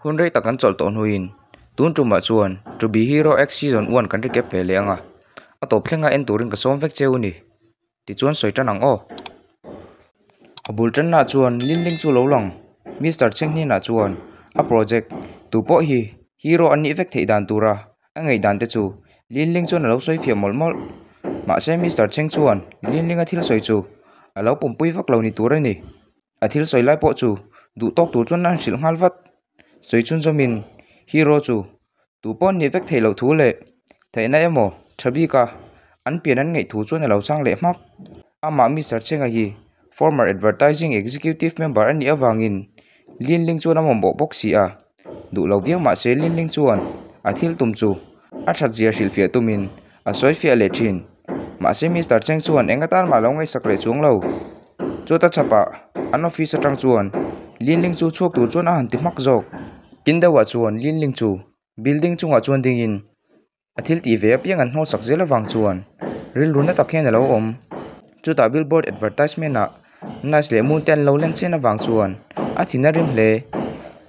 Hun rei tak kan chawlh tawh hnuin tun tumah chuan To Be Hero X Season 1 kan recap ve leh ang a, a tawp thlenga en turin ka sawm vek cheu ni. Tichuan sawi tan ang aw. A bul tanna chuan Linling chu lo lang. Mister Cheng hnenah chuan a project tu pawh hi hero an nih vek theih dan tura a ngaihdan te chu Linling chuan a lo sawi fiah mawlh mawlh. Mahse Mister Cheng chuan Linling a thil sawi chu a lo pawmpui vak lo ni tur a ni. A thil sawi lai pawh chu duh tawk tur chuan a han hrilh nghal vat. Sawi chhunzawmin hero chu Tu pawh an nih vek theih loh thu leh theihna emaw tha bika an pian an ngaih thu chuan a lo chang leh hmak. Amah Mister Chhenga hi former advertising executive member a nih avangin Linling chuan a mamawh bawk si a, duh lo viau mah se Linling chuan a thil tum chu a that zia hrilhfiah tumin a sawi fiah leh thin. Mahse Mister Cheng chuan eng atan mah lo ngaihsak leh chuang lo. Chuta chhapah an office atang chuan Linling chu chhuak tur chuan a han ti hmak zawk. Tin deuhah chuan Linling chu building chungah chuan dingin a thil tih ve apiang an hnawlsak zel avang chuan rilru na tak hian a lo awm. Chutah billboard advertisement ah Nice leh Moon te an lo len chian avang chuan a thin a rim hle.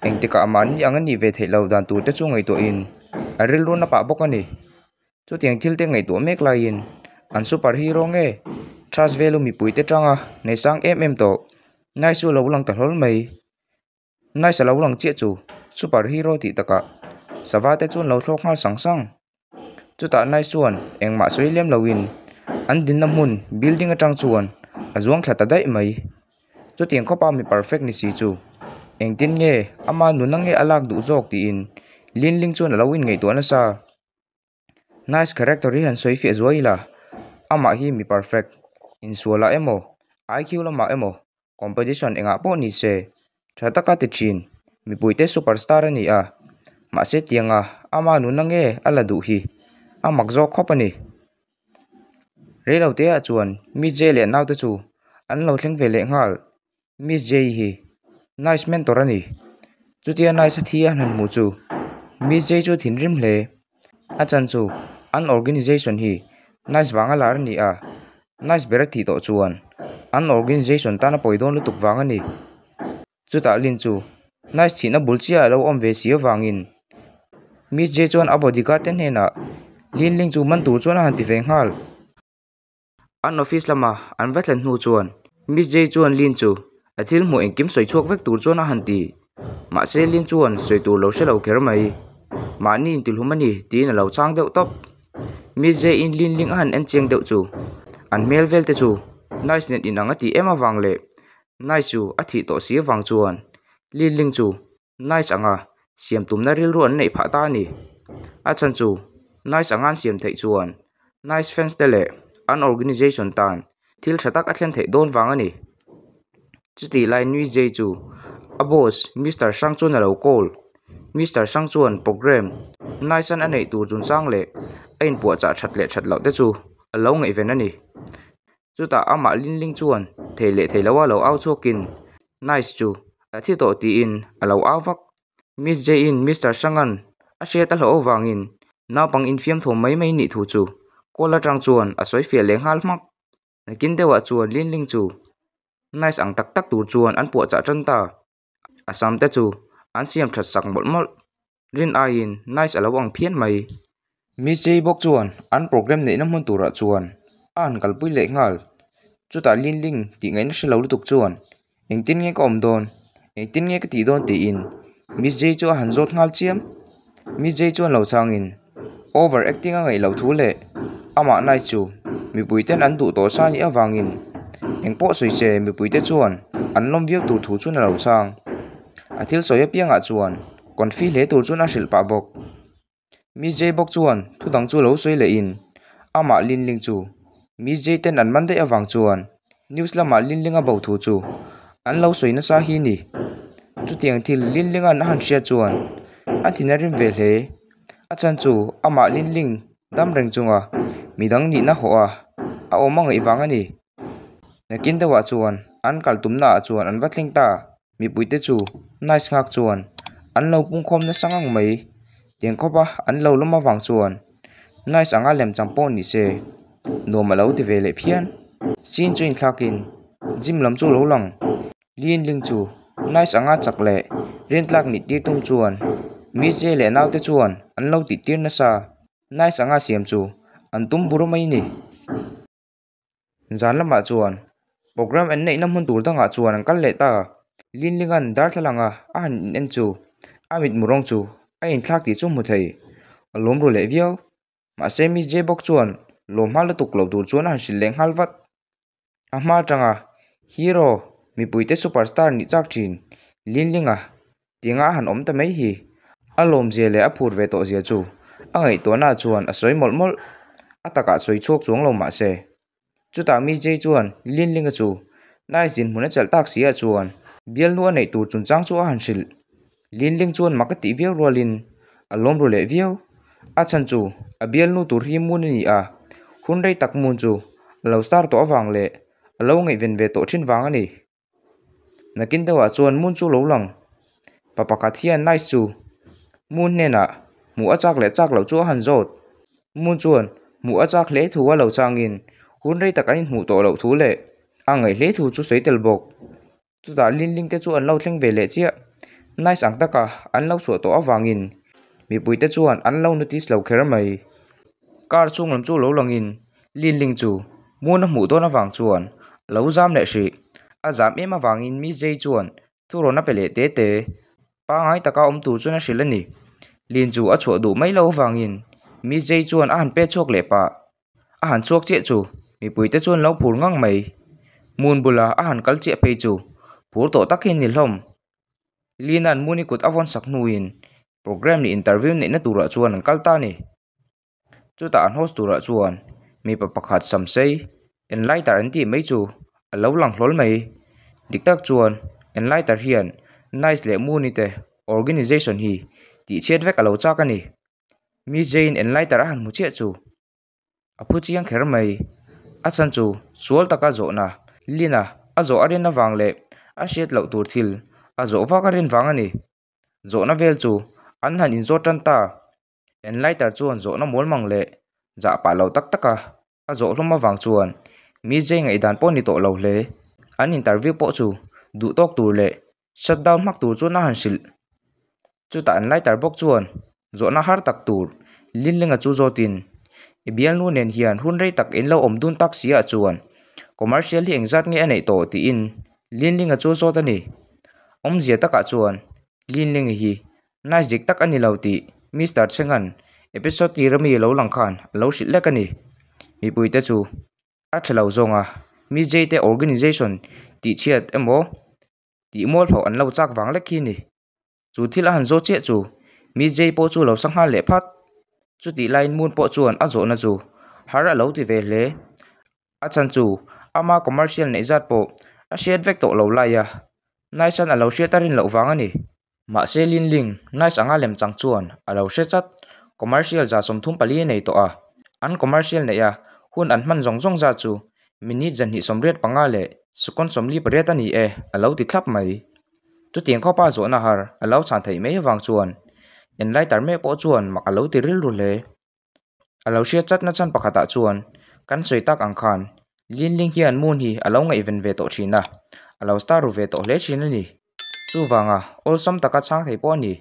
Engtikah mahni ang a nih ve theih loh dan tur te chu ngaihtuahin a rilru na pah bawk a ni. Chutiang thil te ngaihtuah mek laiin an super hero nge Trust Velu mipui te tanga nei sang em em tawh Nice chu a lo lang ta hlawl mai. Nice a lo lang chiah chu super hero tih takah sava te chuan lo thlawk nghal sang sang. Chutah Nice chuan engmah sawi lem loin an dinna hmun building atang chuan a zuang thla ta daih mai. Chutiang khawpa mi perfect ni si chu engtin nge ama nuna nge a lak duh zawk tiin Linling chuan a lo inngaihtuah nasa. Nice character hi han sawi fiah zuai ila, amah hi mi perfect, insualah emaw, IQ lamah emaw, competition engah pawh ni se, tha taka ti thin, mipuite superstar a ni a, mahse tianga ama nuna nge a la duh hi a mak zawk khawp a ni. Reilote ah chuan Miss J leh naute chu an lo thleng ve leh nghal. Miss J hi Nice mentor a ni. Chutia Nice a thi a han hmuh chu Miss J chu a thinrim hle. A chan chu an organisation hi Nice vanga lar a ni a, Nice ber a tih tawh chuan an organisation tan a pawi dawn lutuk vang a ni. Chutah Lin chu Nice thihna bul chiah a lo awm ve si avangin Miss J chuan a bodyguard te hnenah Lin Ling chu man tur chuan a han ti ve nghal. An office lama an va thlen hnu chuan Miss Jay chuan Lin chu a thil hmuh engkim sawi chhuak vek tur chuan a han ti. Mahse Lin chuan sawi tur lo hre lo kher mai. Mahni intihlum a ni tiin a lo chang deuh tawp. Miss Jay in Lin Ling a han en chiang deuh chu an hmel vel te chu Nice nen inang a tih em avang leh Nice chu a thih tawh si avang chuan Lin Ling chu Nice anga siam tumna rilru an neih phah ta a ni. A chhan chu Nice anga an siam theih chuan Nice fans te leh an organisation tan thil tha tak a thlen theih dawn vang a ni. Chutih lai Nui Jay chu a boss Mister Hrang chuan a lo call. Mister Hrang chuan program Nice an a neih tur chungchang leh a inpuahchah that leh that loh te chu a lo ngaihven a ni. Chutah amah Linling chuan thei leh thei loa lo au chhuakin Nice chu a thi tawh tiin a lo au vak. Miss J-in Mister Hranga'n a hriat a hlauh avangin naupang infiam thawm mai mai nih thu chu call atang chuan a sawi fiah leh nghal hmak. Nakin deuhah chuan Linling chu Nice ang tak tak tur chuan an puahchah tan ta. A sam te chu an siam that sak mawlh mawlh. Rin aiin nice a lo ang phian mai. Miss Jay bawk chuan an program neihna hmun turah chuan a han kalpui leh nghal. Chutah Lin Ling tih ngaihna hre lo lutuk chuan engtin nge ka awm dawn, engtin nge ka tih dawn tiin Miss Jay chu a han zawt nghal chiam. Miss Jay chuan lo changin over acting a ngaih loh thu leh amah nice chu mipui ten an duh tawh sa anih avangin engpawh sawi che mipui te chuan an lawm viau tur thu chuan a lo chang. A thil sawi apiangah chuan confi hle tur chuan a hrilh pah bawk. Miss Jay bawk chuan thu dang chu lo sawi lehin amah Linling chu Miss Jay ten an man daih avang chuan news lamah Linling a bo thu chu an lo sawi nasa hi ni. Chutiang thil Linling an a han hriat chuan a thin a rim ve hle. A chan chu amah Linling dam reng chunga midang nihna hawh a a awm a ngaih vang a ni. Nakin deuhah chuan an kal tumnaah chuan an va thleng ta. Mipuite chu nice nghak chuan an lo pungkhawm nasa ngang mai. Tiang khawpa an lo lawm avang chuan nice anga lem chang pawh ni se nuam a lo ti ve leh phian. Scene chu inthlakin gym lam chu a lo lang. Lin Ling chu nice anga chak leh Rintlak nih tir tum chuan Miss J leh naute chuan an lo tih tir nasa. Nice anga siam chu an tum bur mai ni. Zan lamah chuan program an neihna hmun tur dangah chuan an kal leh ta. Linlinga'n darthlalanga a han in en chu a mitmu rawng chu a inthlak tih chu hmu thei. A lawm ru leh viau. Mahse Miss J bawk chuan lawm hma lutuk loh tur chuan a han hrilh leh nghal vat. A hma atanga hero mipuite superstar nih chak thin Linlinga tianga a han awm ta mai hi a lawmzia leh a phur ve tawh zia chu a ngaihtuahna chuan a sawi mawlh mawlh. A takah sawi chhuak chuang lo mahse chutah Miss J chuan Linlinga chu Nice dinhmun a chelh tak si ah chuan bialnu a neih tur chungchang chu a han hrilh. Linling chuan mak a tih viau rualin a lawm ru leh viau. A chhan chu a bialnu tur hi Moon a ni a, hun rei tak Moon chu a lo star tawh avang leh a lo ngaihven ve tawh thin vang a ni. Nakin deuhah chuan Moon chu lo lang. Pa pakhat hian Nice chu Moon hnenah hmuh a chak leh chak loh chu a han zawt. Moon chuan hmuh a chak hle thu a lo changin hun rei tak an inhmuh tawh loh thu leh a ngaih hle thu chu sawi tel bawk. Chutah Linling te chu an lo thleng ve leh chiah. Nice ang taka an lo chhuah tawh avangin mipuite chuan an lo notice lo kher mai. Car chhung lam chu lo langin Linling chu Moon a hmuh dawn avang chuan a lo zam leh hrih. A zam em avangin Miss Jay chuan thurawn a pe leh te te. Pangngai taka awm tur chuan a hrilh a ni. Lin chu a chhuah duh mai lo avangin Miss Jay chuan a han pet chhuak leh pah. A han chhuak chiah chu mipuite chuan lo phur ngang mai. Moon bula a han kal chiah phei chu phur tawh tak hi a ni hlawm. Lina'n Moon-i kut a vawn sak hnuin programme leh interview neihna turah chuan an kal ta a ni. Chutah an host turah chuan mipa pakhat samsei enlighter an tih mai chu a lo lang hlawl mai. Dik tak chuan enlighter hian Nice leh Moon-i te organisation hi tihchhiat vek a lo chak a ni. Miss Jane enlighter a han hmu chiah chu a phu chiang kher mai. A chhan chu sual taka zawhna Lina a zawh a rin avang leh a hriat loh tur thil a zawh vak a rin vang a ni. Zawhna vel chu an han inzawt tan ta. Enlighter chuan zawhna mual mang leh zah pah lo tak taka a zawh hlawm avang chuan Miss Jane ngaihdan pawh ni tawh lo hle. An interview pawh chu duh tawk tur leh Shut down hmak tur chuan a han hrilh. Chutah an lighter bawk chuan zawhna har tak tur Linlinga chu zawtin, I bialnu nen hian hun rei tak in lo awm dun tak si ah chuan commercial hi engzat nge a neih tawh tiin Linlinga chu zawt a ni. Awmzia takah chuan Linlinga hi nice dik tak a ni lo tih Mister Chhenga'n episode tir ami lo lang khan a lo hrilh lek a ni. Mipuite chu a tha lo zawnga Miss J te organisation tihchhiat emaw Tih mualpho an lo chak vang lek hi ni. Chu thil a han zawt chiah chu Miss Jay pawh chu lo sa nghal leh phat. Chutih laiin Moon pawh chuan a zawhna chu har a lo ti ve hle. A chhan chu ama commercial neih zat pawh a hriat vek tawh lo lai a, Nice-a'n a lo hriat a rin loh vang a ni. Mahse Linling, Nice anga lem chang chuan a lo hre chat. Commercial 34 a nei tawh a, an commercial neih a hun an hman zawng zawng zat chu Minute 285 leh second 48 a ni e, a lo ti thlap mai. Chutiang khawpa zawhna har a lo chhan theih mai avang chuan enlighter mek pawh chuan mak a lo ti rilru hle. A lo hriat chatna chhan pakhatah chuan kan sawi tak ang khan Linling hian Moon hi a lo ngaihven ve tawh thin a, a lo star ru ve tawh hle thin a ni. Chuvanga awlsam taka chhang thei pawh a ni.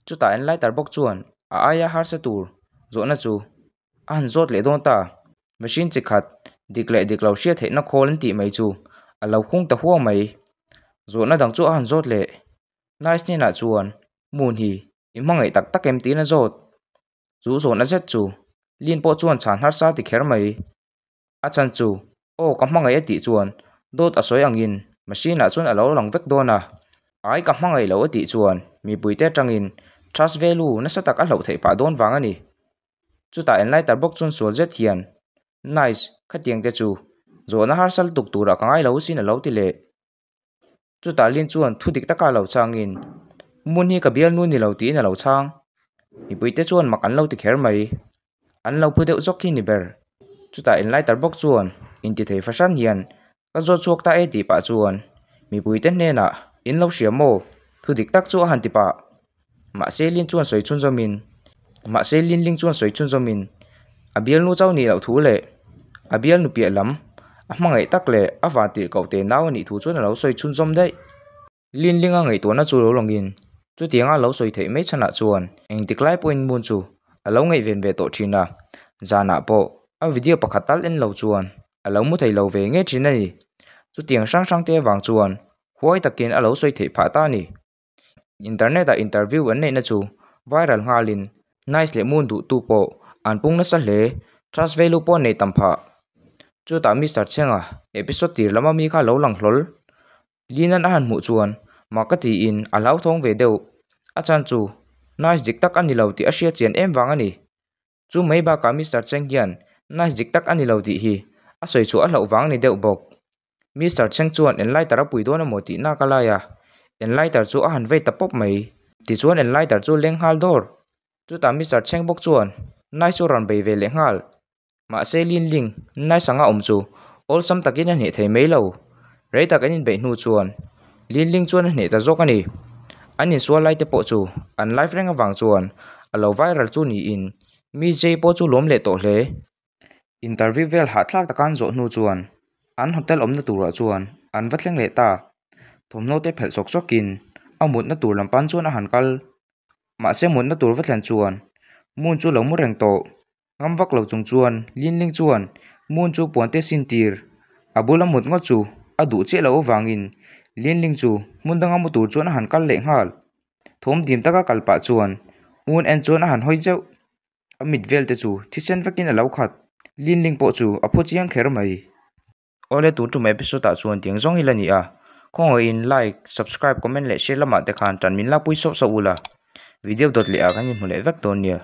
Chutah enlighter bawk chuan a aia harsa tur zawhna chu a han zawt leh dawn ta. Machine chi khat dik leh dik lo hriat theihna khawl an tih mai chu a lo hung ta huang mai. Zawhna dang chu a han zawt leh. Nice hnenah chuan Moon hi i hmangaih tak tak em tiin a zawt. Chu zawhna zet chu Lin pawh chuan chhan harsa ti kher mai. A chhan chu, Aw ka hmangaih a tih chuan dawt a sawi angin machine ah chuan a lo lang vek dawn a. Ai ka hmangaih lo a tih chuan mipuite atangin trust value nasa tak a hlauh theih phah dawn vang a ni. Chutah enlighter bawk chuan sual zet hian, Nice, khatiang te chu zawhna harsa lutuk turah ka ngai lo sin a lo ti leh. Chutah Lin chuan thu dik taka a lo chhangin, Mun hi ka bialnu ni lo tiin a lo chhang. Mipuite chuan mak an lo ti kher mai. An lo phu deuh zawk hi ni ber. Chutah enlighter bawk chuan intithei fahran hian ka zawt chhuak ta e tih pah chuan mipuite hnenah in lo hria maw? Thu dik tak chu a han ti pah. Mahse Lin chuan sawi chhunzawmin Mahse Lin Ling chuan sawi chhunzawmin a bialnu chauh nih loh thu leh a bialnu piah lam a hmangaih tak leh a van tirh koh te nau a nih thu chuan a lo sawi chhunzawm daih. Lin Linga ngaihtuahna chu lo langin Chutianga lo sawi theih mai chhanah chuan engtik lai pawhin Moon chu a lo ngaihven ve tawh thin a, zanah pawh a video pakhat tal en lo chuan a lo mu thei lo ve ngei thin a ni. Chutiang hrang hrang te avang chuan huai takin a lo sawi theih phah ta a ni. Internet ah interview an neihna chu viral nghalin Nice leh Moon duhtu pawh an pung nasa hle, trust value pawh an nei tam phah. Chutah Mister Chhenga episode tir lama mi kha a lo lang hlawl. Linan a han hmuh chuan mak ka tiin a hlauthawng ve deuh. A chan chu Nice dik tak a ni lo tih a hriat chian em vang a ni. Chu mai bakah Mister Cheng hian Nice dik tak a ni lo tih hi a sawi chhuah a hlauh vang a ni deuh bawk. Mister Cheng chuan Enlighter a pui dawn emaw tih nak a lai a, Enlighter chu a han vei ta pawp mai. Tichuan Enlighter chu leng nghal dawr. Chutah Mister Cheng bawk chuan Nice chu a rawn bei ve leh nghal. Mahse Lin Ling, Nice anga awm chu awlsam takin a hneh thei mai lo. Rei tak an inbeih hnu chuan Lin Ling chuan a hneh ta zawk a ni. An insual lai te pawh chu an live reng avang chuan a lo viral chu niin mi Jay pawh chu lawm leh tawh hle. Interview vel hahthlak taka an zawh hnu chuan an hotel awmna turah chuan an va thleng leh ta. Thawmhnaw te phelh sawk sawkin a mutna tur lam pan chuan a han kal. Mahse mutna tur va thlen chuan Moon chu lo mu reng tawh. Ngam vak lo chung chuan Linling chuan Moon chu puan te sin tir a bula mut ngawt chu a duh chiah loh avangin Linling chu hmun danga mu tur chuan a han kal leh nghal. Thawm dim taka kal pah chuan Moon en chuan a han hawi zeuh. A mit vel te chu thisen vekin a lo khat. Linling pawh chu a phu chiang kher mai. Awle tun tum episode ah chuan tiang zawng hi la ni a, khawngaihin like, subscribe, comment leh share lamah te khan tan min lakpui sauh sauh ula, video dawt leh ah kan inhmu leh vek dawn nia.